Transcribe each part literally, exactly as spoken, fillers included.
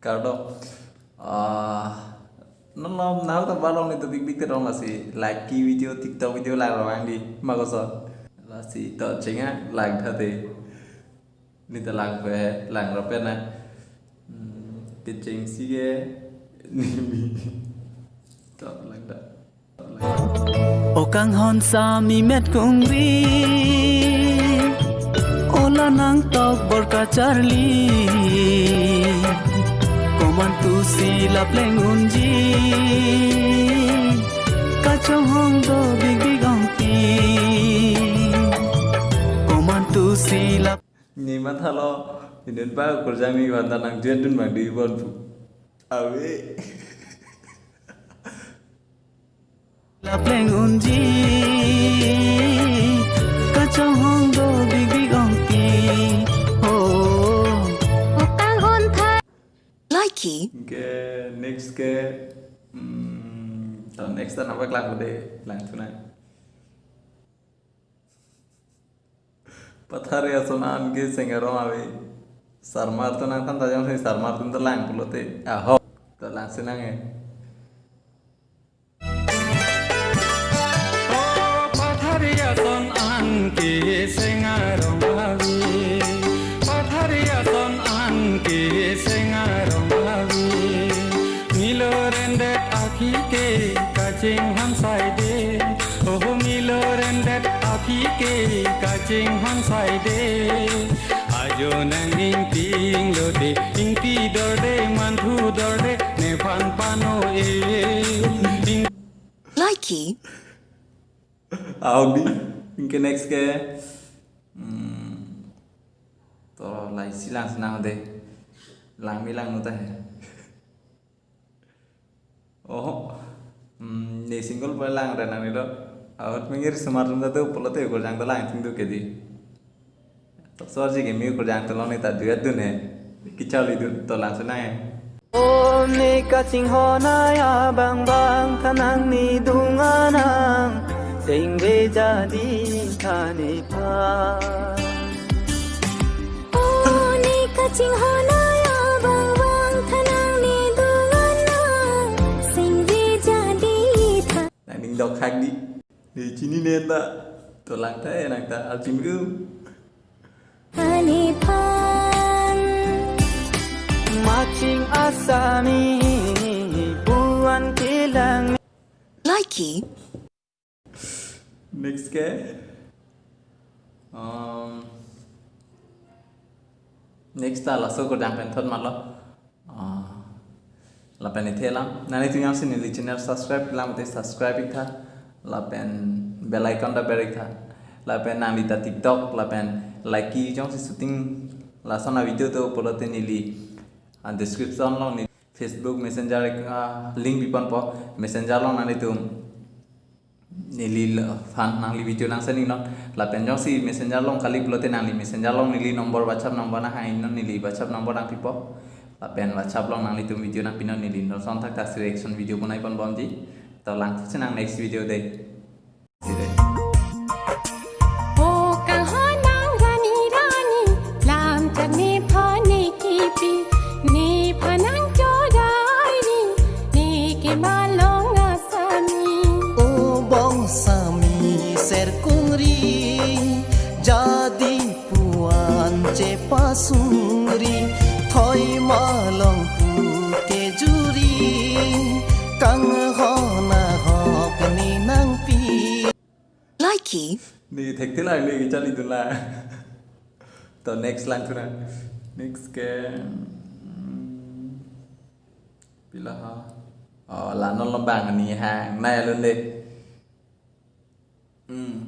Kardom. Ah, non non nahok ta balong ni to big big te dong lasi. Like ki video, TikTok video lang ro ang di. Makoso. Lasi to chenga lang tha te. Ni ta lang pe, lang ro pe na. Hmm, kecheng si ke. Ni mi. To lang ta. O kanghon sami met kungri, ola nangtok bor kacharli, komantu si lapleng unji, kachonghong do big big ongpi, komantu si lap. Ni mathalo, inin ba kurjang ni banta nang jen dun bang di bon pu. Ave. Lapleng unji, kachonghong do big big ongpi. Oh. O kanghon tha. Likey. Ke next ke, hmm, to next ta napa klang de, klang tunai. Pathari ason an ke Seng Arong ave. Sarmar to nangthan ta jongsi sarmar atum ta lang pulote. Aho. To lang si nang e. O pathari ason an ke Seng Arong ave. Pathari ason an ke Seng Arong ave. Nilo rendet akhi ke kachinghon sai de. Oh, nilo rendet akhi ke kachinghon sai de. Ajo nang ingting lo de, ingti dor de, manthu dor de, nephan pano e. Ing- Likey. Audi. Ingke next ke. Hmm. To lai si lang si nang de. Lang mi lang nu ta he. Oh, hmm, ne single boy lang re nang ni lo. Ahut mengir smart room ta tu pulote kurjang ta lang ting tu ke di. Tok sor ji ke mi kurjang ta long ni ta duet dun he. Kichali dun to lang si nang he. O ne kachinghon ai abang bang tha nang ni dung anang. Seng ve jadi tha ne pha. O ne kachinghon ai abang bang tha nang ni dung anang. Seng ve jadi tha. Nang ning dok khak di. Ne chini ne ta. To lang ta e nang ta. Al chim u. Tha ne phan. Matching asami. Buan kelang. Likey. Next ke, um, next ta laso kurjang pen thot malo. Ah, lapen ithe lam. Nangli tunyam si neli channel subscribe lam te subscribe ik tha. Lapen bell icon ta ber ik tha. Lapen nangli ta TikTok lapen Likey jongsi shooting lason a video do pulote neli, ah, description along ni Facebook Messenger, ah, link pi ponpo. Messenger along nanglitum neli lo-, fan nangli video nang sending non. Lapen jongsi Messenger along kali pulote nangli Messenger along neli number, WhatsApp number nang hang non, neli WhatsApp number nang pipo. Lapen WhatsApp along nanglitum video nang pi non, neli non son thak ta si reaction video bonai pon bomji. To lang si nang next video de. O kanghon nang rani rani, lam chak nephan ne kipi, nephan nang chodai ri, ne ke malong asami. O bong sami ser kungri, jadi puan chepasungri, thoi malong pu kejuri, kanghon ahok ne nangpi. Likey. Ne thekte la ne kichali dun la. To next lang thuna. Next ke, hmm, pila ha. Oh, la non lombang ni hang. Nai alun de. Hmm.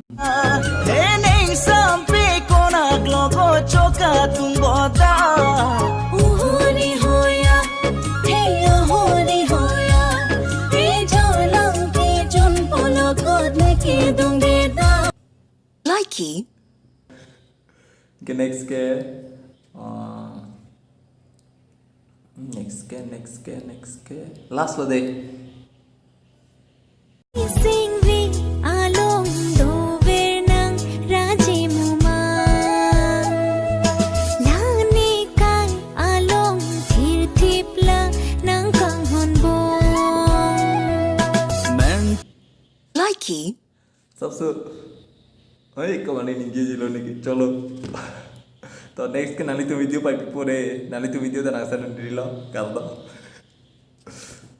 Ening sampe konak logo choka tung bota. Uhuni hoya, heya huni hoya. Ejo lang ke jun polo kot ne ke dung de da. Likey. Ke next ke, uh, next ke, next ke, next ke. Last lo de. Singvi along dover nang raji muma. Lani kai along thir thip Ki. Sabse. Oi, kawan ini dia jelo nih, cholo. To next ke nanglitum video pai pipore, nanglitum video dan asan diri lo, kardom.